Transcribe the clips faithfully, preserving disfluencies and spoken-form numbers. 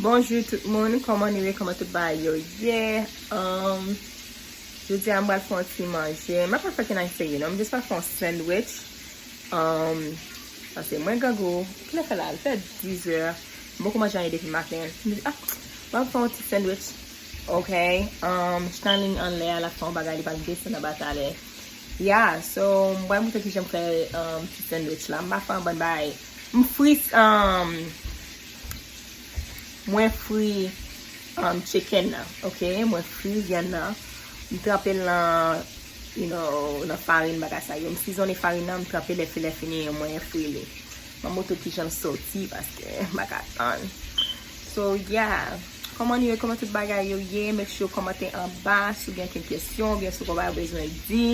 Bonjou tout moun, kòman nou ye? Kòman tout bagay yo ye? Um, jodi a m pral fè yon ti manje. M pa pral fè kenay serye non, m just pral fè yon sandwich. Um, paske mwen grangou, kilè fè la? L fè dizè. M poko manje anyen depi maten. M di, ah, m ap fè yon ti sandwich. Ok. Um, Chanlin anlè a, l ap fè yon bagay, li pral desann anba talè. Yeah, so, m pral montre kijan m fè, um, ti sandwich la. M pa fè yon bann bagay. M fri, um, mwen fri, um, chicken nan, ok? Mwen fri vyann nan. M tranpe l nan, you know, nan farin, bagay sa yo. M sizonnen farin nan, m tranpe lè fi-, lè fini, mwen fri li. M ap montre kijan l soti, paske m pa ka tann. So, yeah. Kòman nou ye? Kòman tout bagay yo ye? Make sure w kòmante anba si w gen kenn kesyon, oubyen si w gen bagay w bezwen di.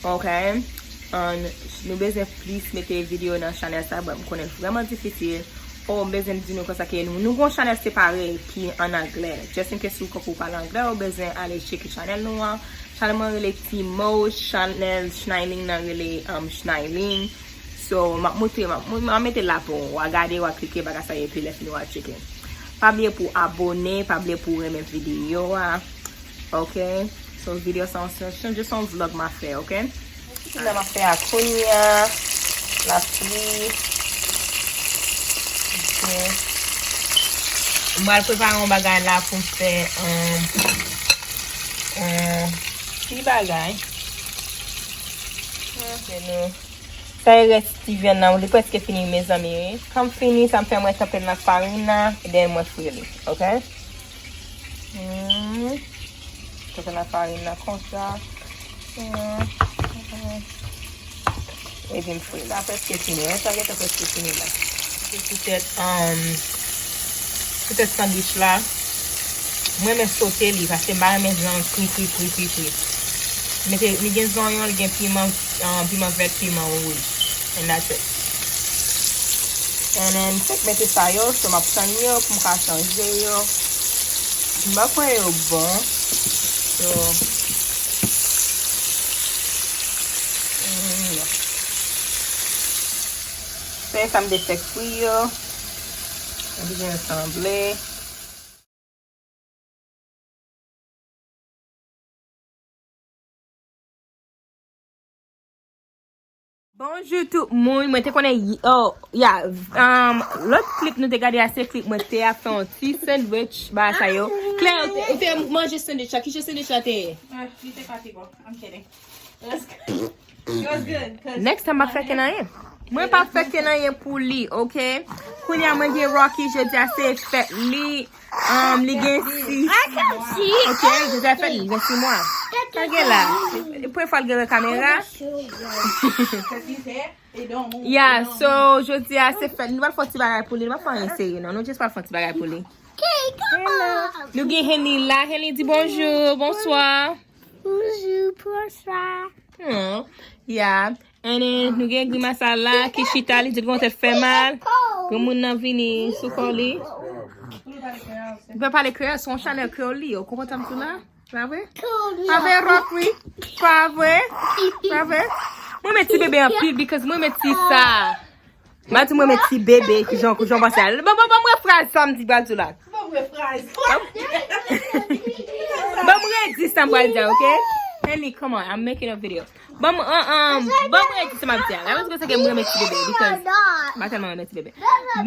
Ok? An, nou bezwen plis mete videyo nan chanèl sa, but m konnen l vrèman difisil. Oh, m bezwen di nou konsa ke nou, nou gon chanèl separe ki an anglè. Just in case ou kanpe w pale anglè, ou bezwen ale tcheke chanèl nou an. Chanèl mwen rele Timo, chanèl Schneiling nan rele, um, Schneiling. So, m ap montre, m ap, m ap mete l la pou w. W a gade, w a klike, bagay sa yo, epi lè fini w a tcheke. Pa bliye pou abone, pa bliye pou renmen videyo a. Ok? So, videyo sa, se, se just yon vlog m ap fè, ok? Kounya m ap fè a kounya. Lapli. Ok. M pral prepare yon bagay la pou m fè, um, um, ti bagay. Ok, nou. Sa e rès ti vyann nan, li prèske fini, mezanmi, wi. Kan m fini, sa m fè, mwen tranpe l nan farin nan, e then mwen fri li, ok? Hmm. Tranpe l nan farin nan konsa. Hmm. Epi m fri l. Sa prèske fini, wi. Sa gentan prèske fini la. Se poutèt, um, poutèt sandwich la. Mwen renmen sote li, paske m pa renmen jan l kri, kri, kri, kri, kri. Mete, li gen zonyon, li gen piman, ah, piman vèt, piman wouj. And that's it. And then, m fèk mete sa yo, so m ap tann yo pou m ka chanje yo. M pa kwè yo bon. So, mm, yeah. Se sa m te fèk fri yo. M bezwen sanble. Bonjou tout moun, mwen te konnen y-, oh, yeah, um, lòt klip nou te gade a se klip mwen te ap fè yon ti sandwich, ba sa yo. Claire, ou te, ou te manje sandwich la, ki jan sandwich la te ye? Ah, li te pa pi bon. I'm kidding. It was good. It was good, 'cause Next time, m ap fè kenanyen. Mwen p ap fè kenanyen pou li, ok? Kounye a, mwen gen Rocky, jodi a se fèt li. Um, li gen sis. Ok, jodi a fèt li, li gen sis mwa. Sa gen la? Premye fwa l gen kamera. Yeah, so, jodi a se fèt li. Nou pral fè yon ti bagay pou li. Nou pa fè anyen serye, non. Nou just pral fè yon ti bagay pou li. Hello. Nou gen Henny la. Henny di bonjou, bonswa. Bonjou, bonswa. Hmm, yeah. And then, nou gen Grimas la ki chita, li di l gon tèt fè mal. Granmoun nan vini sou kò li. Li pa pale kreyòl, se yon chanèl kreyòl li ye. Ou konprann sa m di w la? Pa vre? Pa vre, Rock, wi. Pa vre? Pa vre? Mwen renmen ti bebe anpil, because mwen renmen ti sa. M a di mwen renmen ti bebe, ki jan, ki jan w panse a. Bon, bon, bon, mwen fraz sa m di, ba di w la. Bon, mwen fraz. Bon, mwen redi sa m pral di a, ok? Henny, come on, I'm making a video. Bon, um, um, bon, mwen redi sa m ap di a. La rezon se ke mwen renmen ti bebe, because m pa tèlman renmen ti bebe.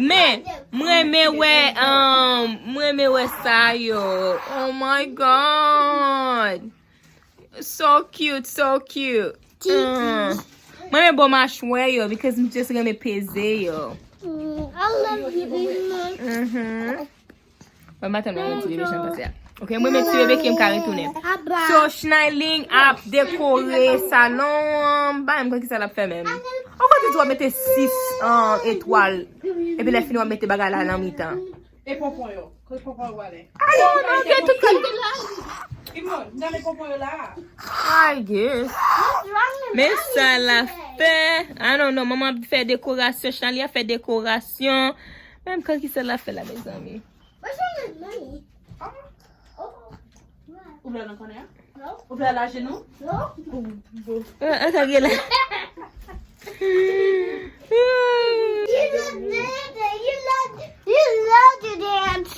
Men, mwen renmen wè, um, mwen renmen wè sa yo. Oh my God. So cute, so cute. Mm. Mwen renmen bò machwè yo, because m just renmen peze yo. Mm, I love you, Mama. Mhm. Mwen pa tèlman renmen ti bebe jan pase a. Ok, mwen renmen ti bebe ke m ka retounen. So, Schneiling ap dekore salon an. Ba m konn kisa l ap fè menm. Ou konn di w ap mete sis, uh, etwal. Epi lè fini w ap mete bagay la nan mitan. E ponpon yo? Kote ponpon yo ale? Ay, non, gen tout kalite la. Ki moun? M gade ponpon yo la. I guess. Men sa l ap fè. I don't know. Manman ap fè dekorasyon. Chanli ap fè dekorasyon. Menm kan ki sa l ap fè la, mezanmi? What's wrong with money? Ou vle nan konnen? Ou vle al ajenou? Non. An, an, sa gen la. You love dancing. You love, you love to dance.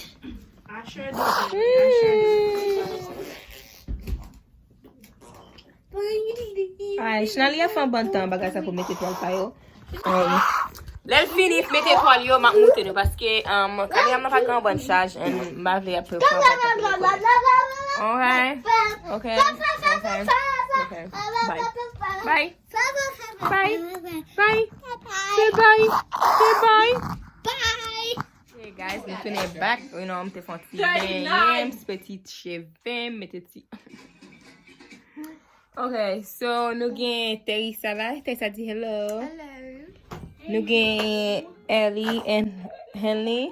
I sure do, baby. I sure do. Ay, Shnali ap fè yon bann tan bagay sa pou mete twal pa yo. Um, lè l fini mete twal yo, m ap montre nou paske um, kamera m nan pa gen yon bann chaj and m pa vle ap pran bagay sa pou mete. Okay. Okay. Okay. Okay. Bye. Bye. Bye. Bye. Say bye. Say bye. Bye. Hey guys, nou tounen back. You know, m te fè yon ti benyen, m ti peti cheve, m mete ti Ok, so nou gen Teresa la. Teresa di hello. Hello. Nou gen Ellie and Henley.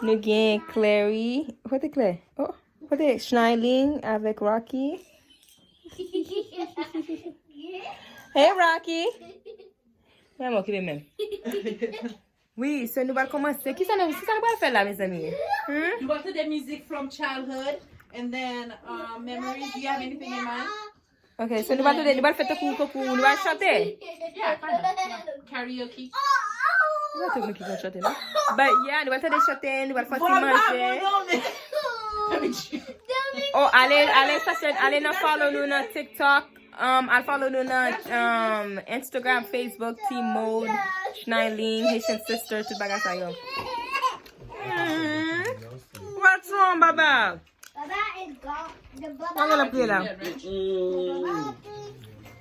Nou gen Clary. Kote Claire? Oh, kote Schnyling avèk Rocky? Hey Rocky. Mwen okipe menm. Wi, so nou pral kòmanse. Kisa nou, kisa nou pral fè la, mezanmi? Hmm? Nou pral tande mizik from childhood, and then um, memories. Do you have anything in mind? Ok, so nou pral tande, nou pral fè tankou, tankou, nou pral chante. Yeah, kind of. Yeah. Karaoke. Nou pa tout moun ki konn chante, non? But yeah, nou pral tande chante, nou pral fè ti manje. Oh, ale, ale, sa se, ale nan follow nou nan TikTok. Um, al follow nou nan um, Instagram, Facebook, T Mode, Schnyling, Haitian Sister, tout bagay sa yo. Mm. What's wrong, baba? Baba is gone. The baba. Sa w ap kriye la?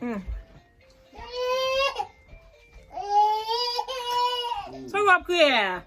Mm. Sa w ap kriye a?